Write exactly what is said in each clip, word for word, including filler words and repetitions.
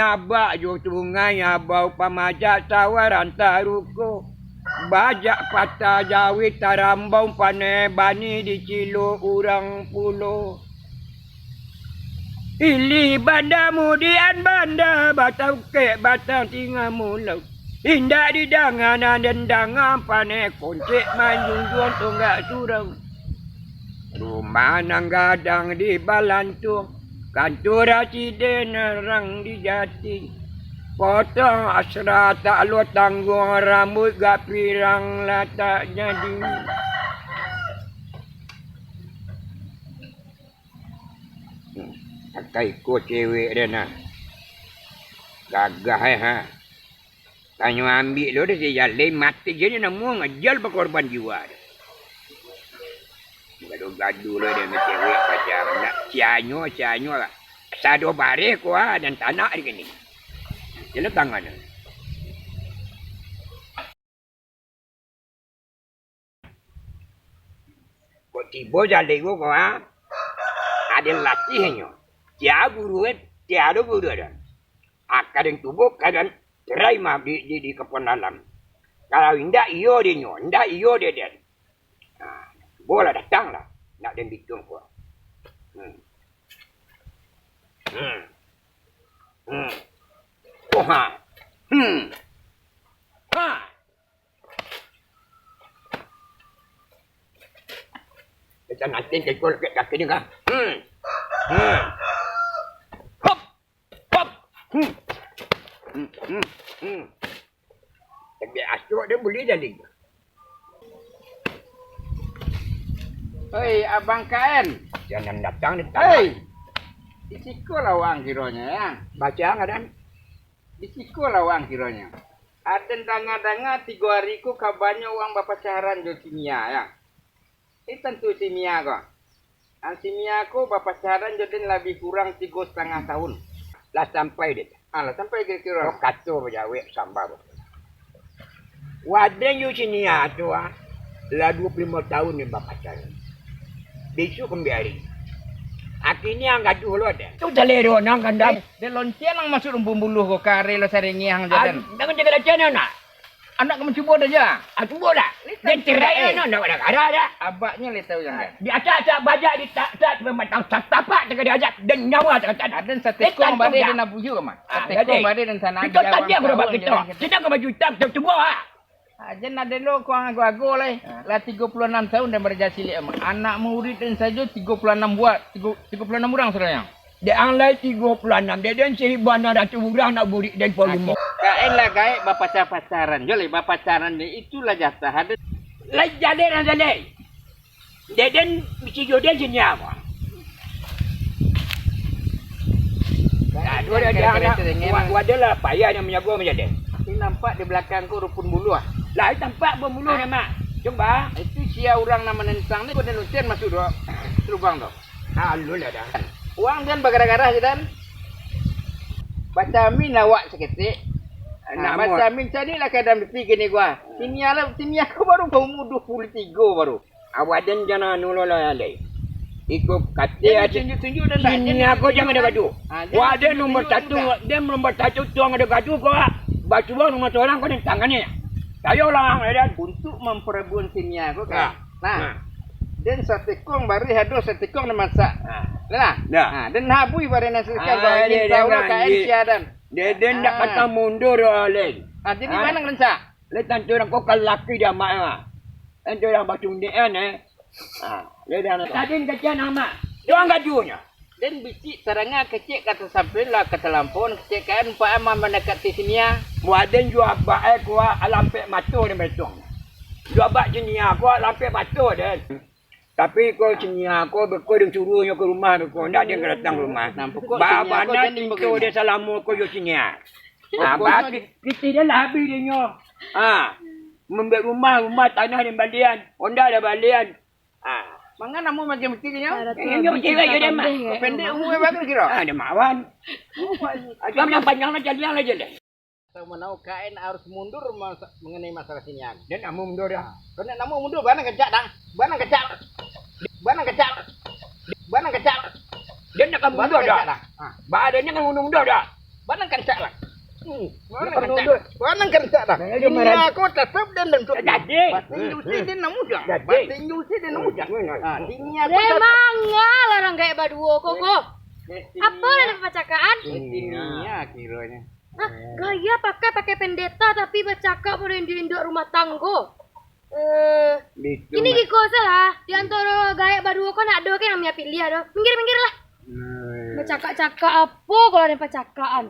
Abak jo sungai abau pamajak sawaran taruko. Bajak patah jauah tarambau paneh bani dicilok urang pulo. Ilih banda mudian banda bataukek batang tingah mulau. Indak didanga nan den danga paneh koncek manjunjuang tonggak surau. Rumah nan gadang di Balantuang, kantua rasiden nan di Jati. Potong asra tak lo tangguang, rambuik gak pirang lah tak jadi. Hmm, pakai iko cewek dia nah. Gagah eh ha. Tanyo ambiak lo deh si Jaleh, mati jadi namo ngejal bakorban jiwa deh. Gaduh-gaduh lo deh cewek pacar. Nak cianyo, cianyo lah. Sado bareh ko ha, dan tanak di kini. Jelas tangan. Kok tibo jaleh ko, ha? Ado latihnyo. Tiado guru, eh, tiado guru ado. Ah, kadang tubuh, kadang cerai mah di, di, di kapuan dalam. Kalau indak, iyo dinyo, indak, iyo deden. Nah, bolah datang lah. Nak den bitung ko. Hmm. Hmm. Hmm. Oh, ha. Hmm. Ha. Macam nanti kau lekek kaki ni kan. Hmm. Hmm. Hop. Hop. Hmm. Hmm. Hmm. Hmm. Tapi asuak dia boleh jadi. Hei, Abang K N. Jangan datang di tanah. Hei. Di siko lah wang kironyo, ya. Baca ngadan. Di siko lah wang kironyo. Aden danga-danga tigo ari ko kabanyo wang bapacaran jo si Mia, ya. Eh, tantu si Mia ko. Ah, si Mia ko bapacaran jo den labiah kurang tigo satangah tahun. Lah sampai dek. Ah, lah sampai kiro-kiro. Kok kato bajawek samba. Waden jo si Nia tu, ah, lah duo puluah limo tahun den bapacaran. Bisuak kambiari. Akhirnyo ang gaduah lo ado. Tu jaleh do nang kandang. Eh, den lonceng nang masuak rumpun buluah ko, kareh lo sarengiang jo den. Jangan jaga lacana nak. Anak ka mancubo dah, ja. Ah, cubo dah. Ni den kan cerai, eh. Anak dah kada dah. Abaknyo lai tahu yang kan. Di atas-atas bajak, di tak, tak, memang tak tapak tak ada ajak, dan nyawa tak ada. Aden satekong bareh den abuyu mah. Ah, satekong bareh den sana. Kita tadi aku dapat kita. Kita ke baju hitam, kita cubo ah. Ah, jan ado lo kuang ago-ago lai. Lah tigo puluah anam tahun den baraja silek mah. Anak murid den sajo tigo puluah anam buah, tigo, tigo puluah anam urang saudaranya. Dek ang lai tigo puluah anam, dek den saribu anam ratuih urang nak burik den puluah limo. Kain lah gaek bapacar-pacaran. Jo lai bapacaran dek itulah jatah ado. Lai jaleh lah jaleh. Dek den bisi jo den sini apa? Nah, dua dah dah nak buat, buat dia lah payah yang menyago menjadi. Tapi nampak di belakang ko rumpun buluah. Lah tampak rumpun buluah mak. Cuba. Itu sia urang nan manentang ni ko den luncen masuk doh lubang tu. Alun lah dah. Wang den bagarah-garah je, den. Bacamin awak saketek. Nah, bacamin caliaklah kaadaan bisi kini gua. Si Mia lah, si Mia ko baru baumua duo puluah tigo baru. Awak den jan anu lo lah, lai. Iko katek aja. Tunjuk-tunjuk den, si Mia ko jan ado gaduah. Wah, den nomor satu, den nomor satu tuang ado gaduah ko. Bacubo rumah tu urang ko den tangani. Tayolah, den. Untuk mamparabuan si Mia ko kan. Nah. Den satekong bareh ado satekong nan masak. Nah. Nah, den habuih bareh nan satekong ko. Ingin tahu lah kain sia den. Den, den ndak patah mundur, Len. Ah, jadi mano rencana? Len tantu urang ko kalaki di amak ah. Tantu urang bacundek kan, eh. Ah, len dah. Tadi kacian amak. Tuang gaduahnyo. Den bicik taranga kecek ka tasampiang lah ka talampau kecek kain pa ama mandakati si Mia. Waden jo abak eh kuwa alampek mato den batuang. Jo abak si Nia kuwa alampek mato den. Tapi ko si Nia ko beko den suruahnyo ka rumah beko, ndak den ka datang ka rumah. Ba bana cinto den salamo ko jo si Nia. Ah, ba pitih den lah abih dek nyo. Ah, mambuek rumah, rumah tanah den balian, onda den balian. Ah. Mangan amuah magiah muti ka nyo? Inyo cewek jo den mah. Pendek umua bagus kiro. Ah, den mawan. Agam nan panjang lah jaliang lah je deh. Tahu manau kain harus mundur masa-, mengenai masalah si Nia. Den amuah mundur dah. Kena namuah mundur, bana kecak dah. Bana kecak. Bana kecak. Bana kecak. Den nak mundur dah. Badannya kan mundur dah. Bana Kancak lah. Hmm. Mana kancak? Mana kancak dah? Nah, dia marah. Dunia ko tatap dan bentuk. Jadi. Batin jusi dia nak mujang. Jadi. Batin jusi dia nak mujang. Ah, dunia ko tatap. Manga lah urang gaek baduo ko, ko. Apa lah nan pacakaan? Dunia kiranya. Hah, gaya pakai, pakai pendeta tapi bacakak pado induak-induak rumah tanggo. Eh, Bitu, kini Mak. Giko salah. Di antaro gaek baduo ko nak ado ke nan Mia piliah doh. Minggir, minggir lah. Hmm. Bacakak-cakak apo kalau ado pacakaan?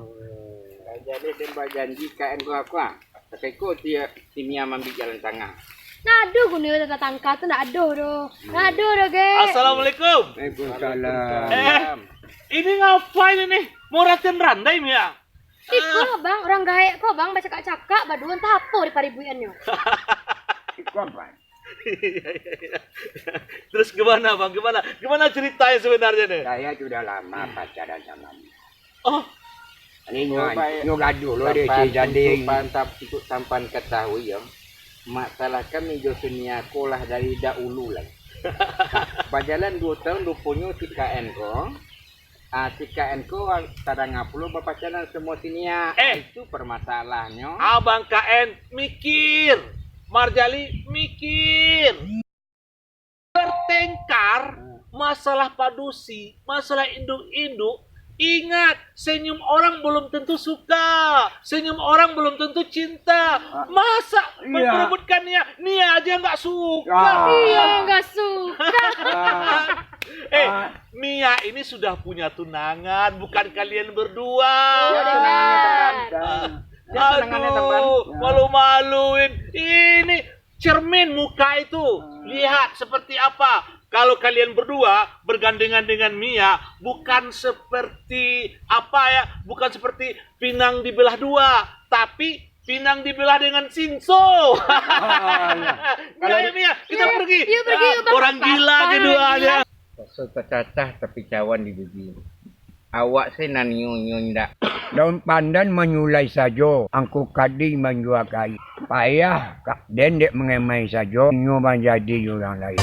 Jadi den bajanji K N ko aku ah. Tapi ko si, si Mia maambiak jalan tangah. Nah, ado guno tatangka tu nak ado doh. Nak ado doh, ge. Assalamualaikum. Waalaikumsalam. Eh, ini ngapain ini? Mau latihan randai, Mia? Iko lo, Bang, urang gaek ko, Bang, bacakak-cakak, baduo antah apo di paribuiannyo. Iko, Bang. Terus gimana, Bang? Gimana? Gimana ceritanya sebenarnya nih? Saya sudah lama pacaran sama dia. Oh. Ini nyo, nyo gaduh lo dek si Janding. Sampan, untuk sampan ketahui, yo. Masalah kami jo si Mia ko lah dari dahulu lai. Bajalan duo tahun ruponyo si K N ko. Ah, si K N ko sadang pulo bapacaran samo si Mia. Eh. Ah, itu permasalahnyo. Abang K N mikir. Marjali mikir. Bertengkar masalah padusi, masalah induk-induk. Ingat, senyum orang belum tentu suka. Senyum orang belum tentu cinta. Ah. Masa iya. Memperebutkan Nia? Nia aja nggak suka. Ah. Iya, nggak suka. Ah. Eh, ah. Mia ini sudah punya tunangan, bukan kalian berdua. Oh, iya, tunangannya teman. Ah. Dia tunangannya teman. Aduh, ya. Malu-maluin. Ini cermin muka itu. Hmm. Lihat seperti apa. Kalau kalian berdua bergandengan dengan Mia, bukan seperti apa ya, bukan seperti pinang dibelah dua, tapi pinang dibelah dengan sinso. Ah, iya. Kalau Mia, Mia, kita pergi. Yuk, pergi, yuk, Bang. Orang gila keduanya. Raso tacacah tapi cawan di bibia. Awak se nan nyo, nyo indak. Daun pandan manyulai sajo, angku kadi manjua kai. Payah ka den dek mangemai sajo, nyo manjadi urang lain.